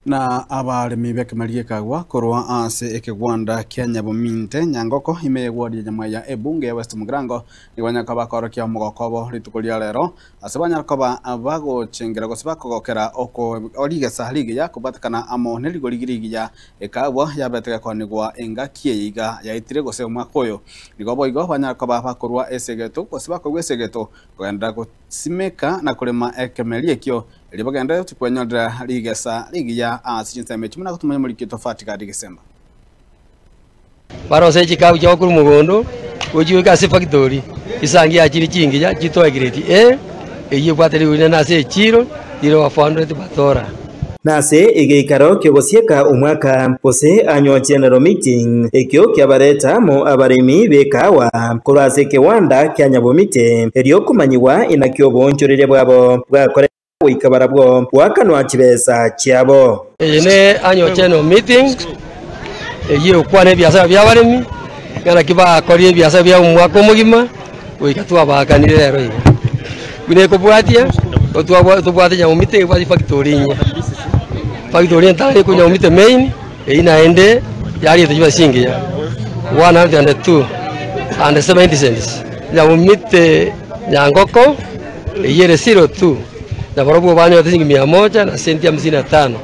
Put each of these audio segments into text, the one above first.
Na abaremi b'ekemeri gekagwa korwa ase ekegwanda kia Nyabominte, Nyangoko, ime y'eward ya Nyamweya ebunge ya West Mugirango, nigo banyare koba bakorokia omogoko obo rituko ria rero ase banyare koba bagochengera gose bakogokera oko rigesa rigiya kobwatekana amo nerigori rigiya ekagwa yabete gekonigwa engaki eye iga yaetire gose omwaka oyo. Nigo boigo banyare koba bakorwa esegeto gose bakorwa esegeto kogenderera gosimeka na korema ekemeri ekio Erio bagenderere tikwenyorera rigesa rigiya ase chinsemo echi buna gotomanya omoriki tofauti gadi gesemba. Barose chikabu chiabo korwa mogondo, gochia ase efactori, chisangi yachire chingiya chitoe grade A, eyio ebwate rigori rinene ase echiro, rire over 400 batora. Nase egeikaro ki'ogosieka omwaka, gose annual general meeting, ekio kiabareta amo abaremi b'ekahawa korwa ase ekewanda kia Nyabomite, erio komanyigwa inaki oboonchoreria bwabo bwakoreka goika barabwo goakanwa chibesa chiabo. Eye ne annual general meeting eyio egokwana ebiasara bi'abaremi, ng'a naki bakorire ebiasara biabo omwaka omogima goika twabaakanire rero iga. Buna ekobwatia, tobwate Nyabomite ebwate chifactory inye, factory entang'ani ekonywa Nyabomite main, eyio naende yariete chibesa chingiya 102 and 70 cents. Nyabomite Nyangoko eyio ere zero two, na barobwo banyorete chiringi mia moja na senti hamsini na tano.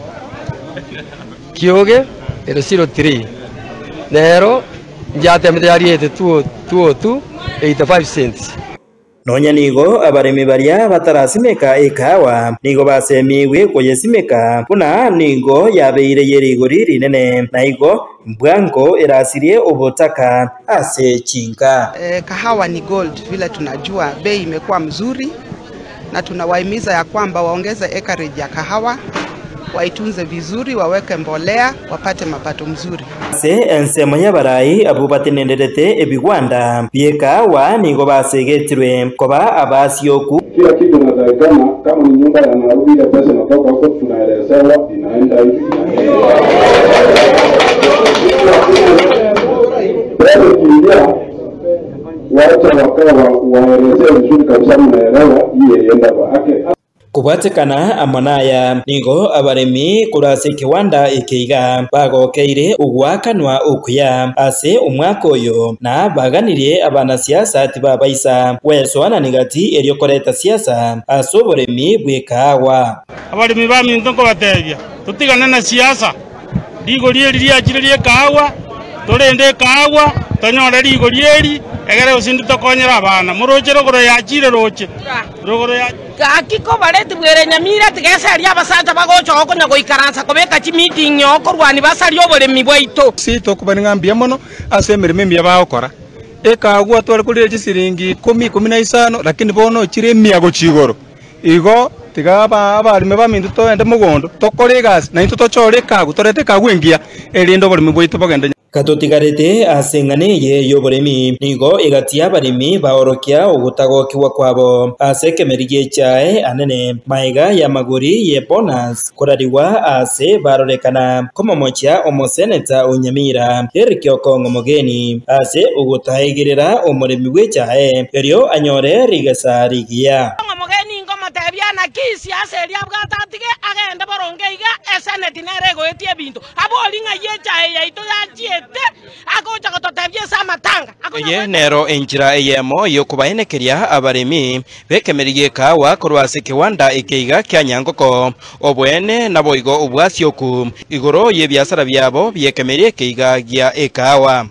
Kioge ere zero three, nero nchiatemete yariete two two two 85 cents. Nonya nigo abaremi baria batarasimeka ekahawa nigo basemigwe koyesimeka, buna nigo yabeire ye rigori rinene, na igo mbwango erasirie obotaka ase chinka. Kahawa ni gold vile tunajua bei imekuwa mzuri na tunawahimiza ya kwamba waongeze acreage ya kahawa, waitunze vizuri, waweke mbolea, wapate mapato mzuri. Ase ensemo y'abarai abwo batenenderete ebigwanda bi'ekahawa nigo basegetirwe koba abasioku. Kila kitu inatakikana, kama ni nyumba ya Nairobi, ile pesa inatoka huko tunaelezewa inaenda hivi inaenda pesa ikiingia, wacha wakae waelezee vizuri kabisa, mnaelewa hii ilienda kwa ake. Kobwatekana amo naya, nigo abaremi korwa ase ekewanda eke iga bagokeire ogoakanwa okuya ase omwaka oyo, na baganirie abanasiasa tibabaisa gwesoanani gati erio koreta siasa ase oboremi bw'ekaagwa. Abaremi baminto nkobatebia, totigane na siasa, rigori eri riachire ri'ekaagwa, torende ekaagwa, tonyore rigori eri, egere gose intwe tokonyere abana. Moroche rogoro yachire roche, rogoro ya. Gaki kobare tibwere nyamira, tiga eseria abasacha bagocha gokonya goikaransa kobeka chimeeting oo korwania basarie oboremi bwaito. Ase tokobani ng'a mbuya mono ase emeremo emiya bagokora. Ekagwa tware korire chisiringi ikomi, ikomi na isano, lakini bono chire emia gochia igoro. Igo tiga abaremi baminto togende mogondo, tokore egasi, naintwe tochore ekagwa, torete ekagwa engiya, erinde oboremi bwaito bogende. Gatotigarete ase eng'ana eye y'oboremi, nigo egati y'abaremi baorokia ogotagokigwa kwabo ase ekemeri gi'echae anene, magega y'amagori ye bonus korarigwa ase barorekana komomochia omoseneta o Nyamira, Eric Okong'o Mogeni, ase ogotaegerera omoremi bw'echae erio anyore rigesa rigiya. Okong'o Mogeni ingomotebia naki siasa eria abwate atige agende boronge iga, eseneti nere egoetia ebinto. Abori ng'ai echae yaito yachiete, agocha gototebia ase amatanga. Eye nero enchera eyemo y'okobaenekeria abaremi b'ekemeri gi'ekahawa korwa ase ekewanda ekeiga kia Nyangoko, oboene naboigo obwasioku igoro y'ebiasara biabo bi'ekemeri ekeiga gia ekahawa.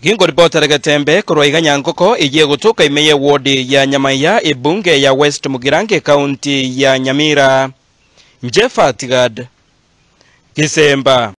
Ginkoripotera Getembe korwa iga Nyangoko eyio egotoka ime y'ewodi ya Nyamaiya ebunge ya West Mugirango ekaunti ya Nyamira. Inche Fatgad Gisemba.